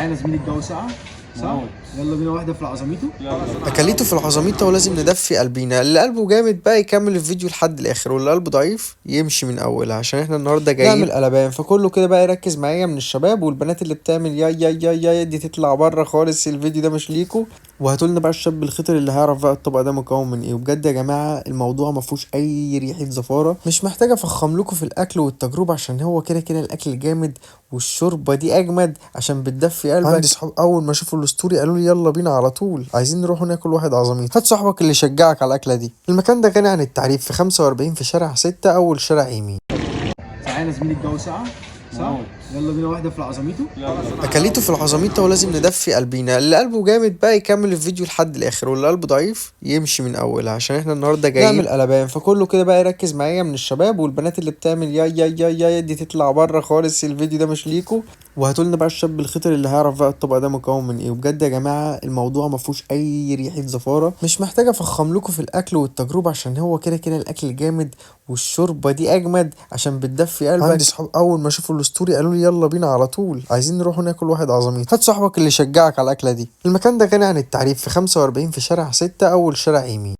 سقعانه يا زميلي، الجو ساقع صح؟ يلا بينا واحدة في العظميته. اكلته في العظميطه ولازم ندفي قلبينا. اللي قلبه جامد بقى يكمل الفيديو لحد الاخر، واللي قلبه ضعيف يمشي من اولها، عشان احنا النهارده جايين نعمل قلبان. فكله كده بقى يركز معايا من الشباب والبنات اللي بتعمل يا يا يا يا دي تطلع بره خالص، الفيديو ده مش ليكو. وهاتولنا بقى الشاب الخطر اللي هيعرف بقى الطبق ده مكون من ايه. وبجد يا جماعة الموضوع ما فيهوش اي ريحه زفاره، مش محتاج افخم لكم في الاكل والتجربة، عشان هو كده كده الاكل جامد والشوربه دي اجمد عشان بتدفي قلبك. عندي صحاب اول ما شافوا ال story قالوا لي يلا بينا على طول، عايزين نروح ناكل واحد عظميط. هات صاحبك اللي يشجعك على الاكلة دي. المكان ده غني عن التعريف، في 45 في شارع 6 اول شارع يمين. سقعانه يا زميلي، الجو ساقع صح؟ يلا بينا واحدة في العظميته. اكلته في العظميطه ولازم ندفي قلبينا. اللي قلبه جامد بقى يكمل الفيديو لحد الاخر، واللي قلبه ضعيف يمشي من اولها، عشان احنا النهارده جايين نعمل قلبان. فكله كده بقى يركز معايا من الشباب والبنات اللي بتعمل يا يا يا يا دي تطلع بره خالص، الفيديو ده مش ليكو. وهاتولنا بقى الشاب الخطر اللي هيعرف بقى الطبق ده مكون من ايه. وبجد يا جماعة الموضوع ما فيهوش اي ريحه زفاره، مش محتاج افخم لكم في الاكل والتجربة، عشان هو كده كده الاكل جامد والشوربه دي اجمد عشان بتدفي قلبك. عندي صحاب اول ما شافوا ال story قالوا لي يلا بينا على طول، عايزين نروح ناكل واحد عظميط. هات صاحبك اللي يشجعك على الاكلة دي. المكان ده غني عن التعريف، في 45 في شارع 6 اول شارع يمين.